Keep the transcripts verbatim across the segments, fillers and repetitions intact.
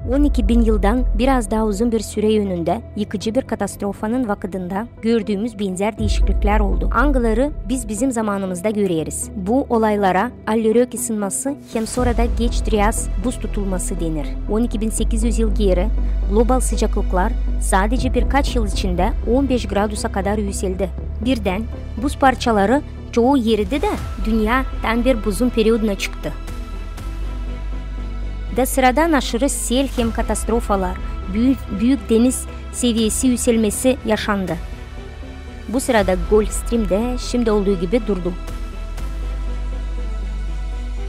On iki bin yıldan biraz taa uzun bir süre önündä yıkıcı bir katastrofanın vakıdında gördüümüz benzär diişikliklär oldu, angıları biz bizim zamanımızda göreriz. Bu olaylara allerök ısınması hem sora da geç trias buz tutulması denir. On iki bin sekiz üz yıl geeri global sıcaklıklar sadece birkaç yıl içindä on beş gradusa kadar üüseldi. Birdän buz parçaları çoyu eridi dä dünnä tam bir buzun perioduna çıktı. Da sıradan aşırı sel hem katastrofalar, büü-, büük deniz seviyesi üüselmesi yaşandı. Bu sırada Gulfstream dä şindi olduu gibi durdu.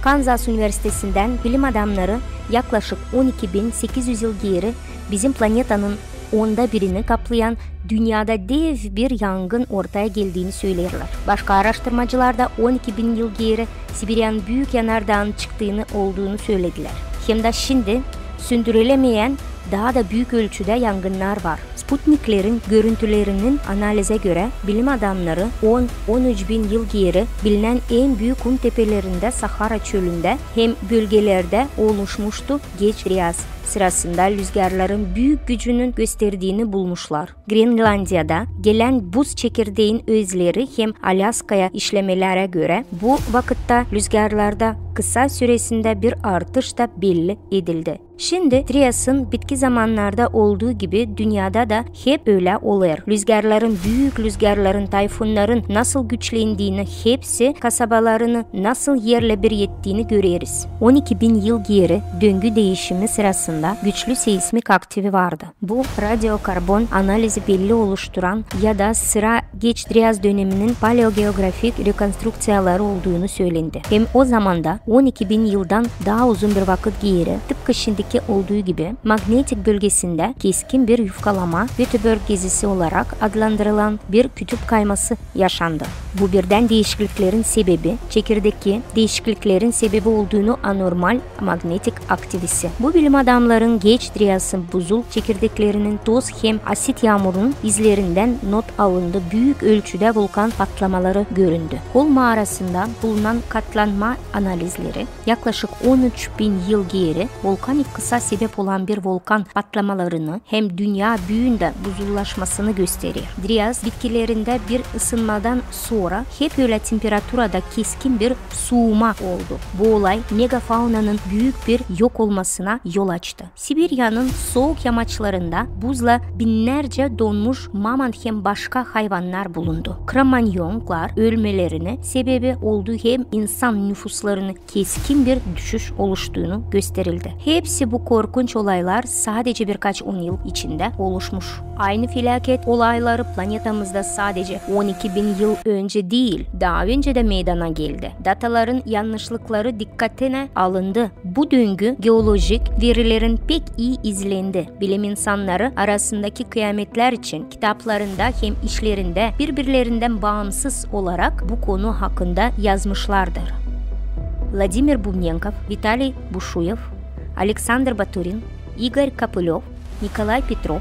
Kanzas Universitesindän bilim adamnarı yaklaşık on iki bin sekiz üz yıl geeri bizim planetanın onda birini kaplayan dünnedä dev bir yangın ortaya geldiini söleerlär. Başka araştırmacılar da on iki bin yıl geeri Sibiryanın büük yanardaanın çıktıını olduunu söledilär. Hem dä şindi söndürülemeyän taa da büük ölçüdä yangınnar var. Sputniklerin görüntülerinin analizä görä, bilim adamnarı on, on üç bin yıl geeri bilinän en büük kum tepelerindä Sahara çölündä hem bölgelerdä oluşmuştu geç trias sırasında lüzgarların büük gücünün gösterdiini bulmuşlar. Grenlandiyada gelän buz çekirdeğin özleri hem Alyaskaya işlemelärä görä, bu vakıtta lüzgarlarda kısa süresindä bir artış da belli edildi. Şindi triasın bitki zamannarda olduu gibi dünnedä dä hep ölä olêr. Lüzgarların, büük lüzgarların, tayfunnarın nasıl güçlendiini, hepsi kasabalarını nasıl erlä bir ettiini göreriz. On iki bin yıl geeri döngü diişimi sırasında güçlü seismik aktivi vardı. Bu radiokarbon analizi belli oluşturan ya da sıra geç trias döneminin paleogeografik rekonstrukţiyaları olduunu sölendi. Hem o zamanda on iki bin yıldan taa uzun bir vakıt geeri, tıpkı şindiki olduu gibi, magnetik bölgesindä keskin bir yufkalama, Göteborg gezisi olarak adlandırılan bir kütüp kayması yaşandı. Bu birdän diişikliklerin sebebi çekirdekteki diişikliklerin sebebi olduunu anormal magnetik aktivisi. Bu bilim adamların geç triasın buzul çekirdeklerinin toz hem asit yaamurunun izlerindän not alındı, büük ölçüdä vulkan patlamaları göründü. Kol maarasında bulunan katlanma analizleri yaklaşık on üç bin yıl geeri vulkanik kısa sebep olan bir vulkan patlamalarını hem dünnä büündä buzullaşmasını gösterer. Trias bitkilerindä bir ısınmadan sora hep ölä temperaturada keskin bir suuma oldu. Bu olay megafaunanın büük bir yok olmasına yol açtı. Sibiryanın souk yamaçlarında buzla binnärcä donmuş maman hem başka hayvannar bulundu. Kromanyonlar ölmelerinin sebebi oldu hem insan nüfuslarını keskin bir düşüş oluştuunu gösterildi. Hepsi bu korkunç olaylar sadece birkaç on yıl içindä oluşmuş. Aynı felâket olayları planetamızda sadece on iki bin yıl öncä diil, taa öncä dä meydana geldi. Dataların yannışlıkları dikkatına alındı. Bu döngü geolojik verilerin pek ii izlendi. Bilim insannarı arasındaki kıyametlär için kitaplarında hem işlerindä biri-birlerindän baamsız olarak bu konu hakkında yazmışlardır. Vladimir Bubnenkov, Vitaliy Buşuev, Aleksandr Baturin, İgor Kopılöv, Nikolay Petrov,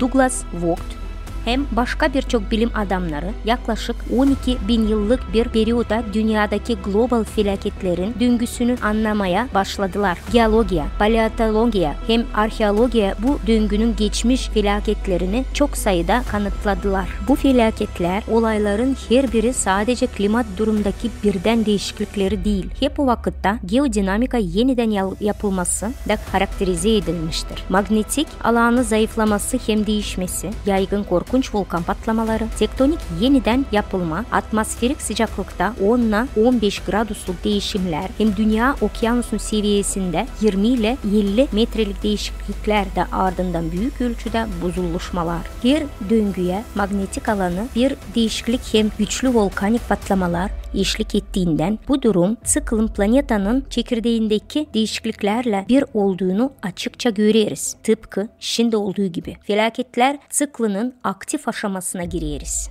Duglas Vogt hem başka birçok bilim adamnarı yaklaşık on iki bin yıllık bir periodta dünnedäki global felâketlerin döngüsünü annamaya başladılar. Geologiya, paleontologiya hem arheologiya bu döngünün geçmiş felâketlerini çok sayıda kanıtladılar. Bu felâketlär, olayların herbiri sadece klimat durumdaki birdän diişiklikleri diil, hep o vakıtta geodinamika enidän yal-, yapılması da karakterize edilmiştir. Magnetik alanın zayıflaması hem diişmesi, yaygın korkunç vulkan patlamaları, tektonik enidän yapılma, atmosferik sıcaklıkta onnan on beş gradusluk diişimlär hem dünnä okyanusun seviyesindä irmi ilä elli metrelik diişikliklär dä ardından büük ölçüdä buzuluşmalar. Her döngüyä magnetik alanı bir diişiklik hem güçlü vulkanik patlamalar eşlik ettiindän bu durum ţiklın planetanın çekirdeindeki diişikliklärlä bir olduunu açıkça göreriz, tıpkı şindi olduu gibi. Felâketlär ţiklının aktiv aşamasına gireriz.